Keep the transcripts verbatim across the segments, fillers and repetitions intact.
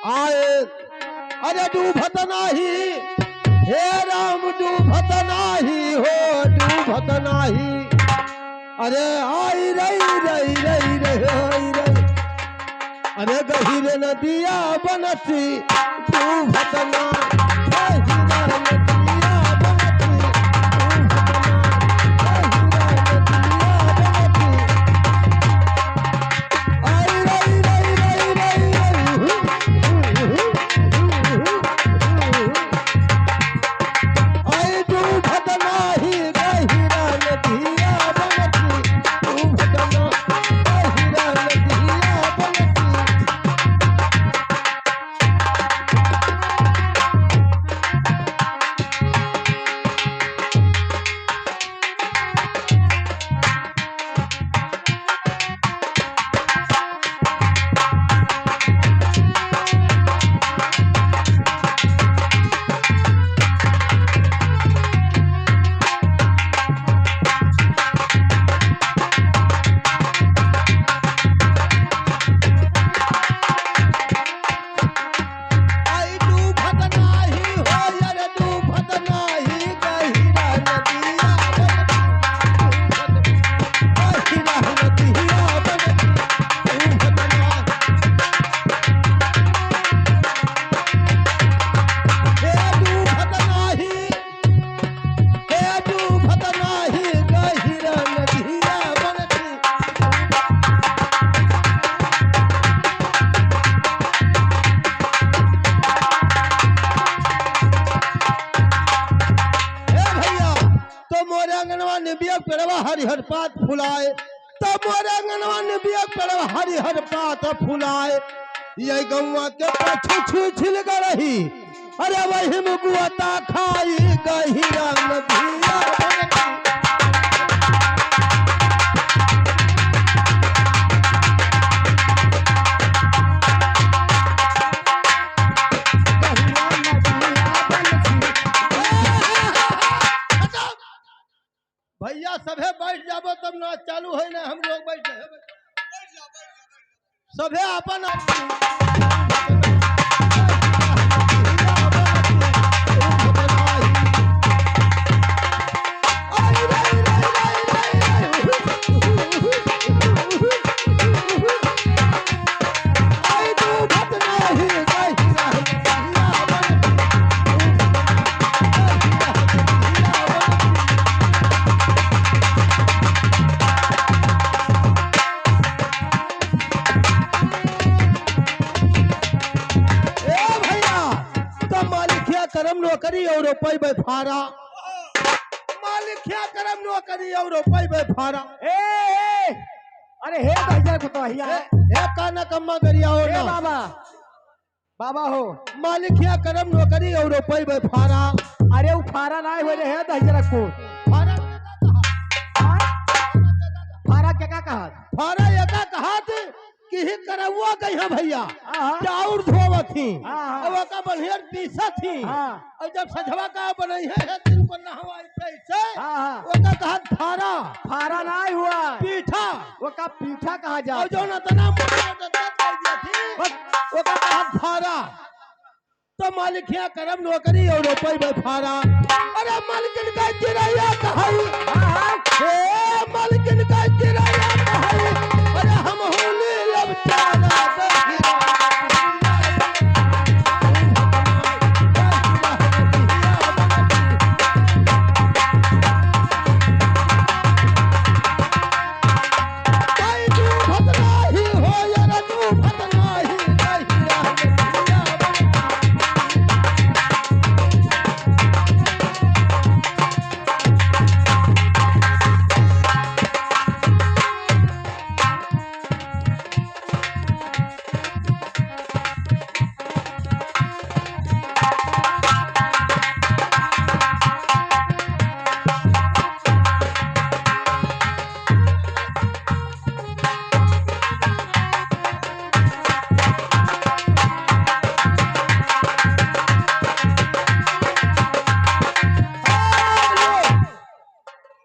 आए, अरे डूबत नाही, हे राम डूबत नाही हो, डूबत नाही। अरे आई रई, रई, रई, रई, आई रई। अरे गहिरे नदिया बनती डूबत ना, गहिरा नदिया बनती डूबत ना, गहिरा नदिया बनती। आई डूबत नाही हो, अरे डूबत नाही, गहिरा नदिया बनती, गहिरा नदिया बनती, डूबत नाही। हे डूबत नाही, हे डूबत नाही, गहिरा नदिया बनती। हे भैया, तो मोरे अंगनवा निबिया पेड़वा हरिहर पात फुलाए, तो मोरे अंगनवा निबिया पेड़वा हरिहर पात फुलाए। ये गौवा के पाछू छू छिल गड़ही, अरे वही में गुआता खाई गहिरा नदिया बनती। भैया सभे बैठ जाबो तब नाच चालू होई ना, हम लोग बैठ जाए। सभे अपन ए भैया, त मालिकिया करम नौकरी और पैबे फारा। मालिकिया करम नौकरी और पैबे फारा। ए, ए, अरे हे दहिजर कुतहिया। ए, ए काना कम्मा गरिया हो ए ना। बाबा, बाबा हो। मालिकिया करम नौकरी और पैबे फारा। अरे उ फारा नाहीं होए रे, हे दहिजर को। फारा हाँ? फारा केका कहा? फारा एका कहा थे कि ही करौआ गई है भैया, हाँ, हाँ। चाउर धोवत ही, हाँ, हाँ। अब ओका बढ़िया पीसत ही। हाँ। और जब सझवा का बनई है, है दिन को नहवाई कैसे? हाँ, हाँ। ओका कहत फारा। फारा नाहीं हुआ। पीठा। ओका पीठा कहा जात और जो है। नतना मोटा नतना कर दिया थी, बस। ओका कहत फारा। तो मालिकिया करम नौकरी और पैबे फारा। अरे मालकिन का चिरैया कहई। हाँ, हाँ। हे मालकिन का चिरैया कहई। अरे हम होली लब चारा।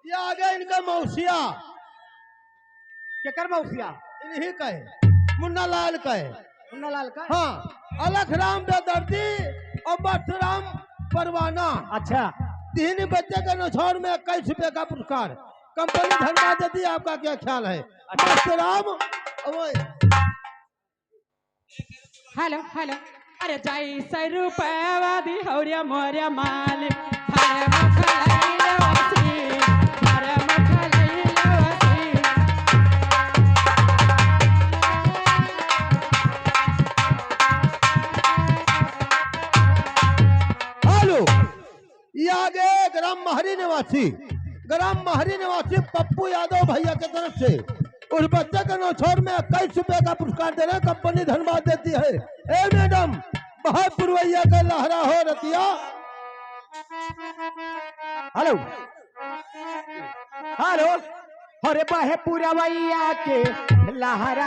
ये आ गए इनका मौसिया। केकर मौसिया? इन्हीं का है, मुन्ना लाल का है। मुन्ना लाल का? हाँ। अलख राम बेदर्दी और मस्त राम परवाना। अच्छा। तीन बच्चे के नछौर में इक्कीस रुपए का पुरस्कार। कंपनी धनबाद देती है, आपका क्या ख्याल है? अच्छा। मस्त राम, ओ, हेलो, हेलो। अरे जाई सौ रुपया दी हौरिया मोरिया मालिक, हरे मुख लैले वसी, हरे मुख लैले वसी। हेलो, ये आगे ग्राम महरी निवासी, ग्राम महरी निवासी पप्पू यादव भैया के तरफ से उस बच्चे के नछौर में इक्कीस रुपए का पुरस्कार दे रहे हैं, कंपनी धनबाद देती है। ए मैडम, बहे पुरवैया के लहरा हो रतिया। हेलो, हेलो, अरे बहे पुरवैया के लहरा।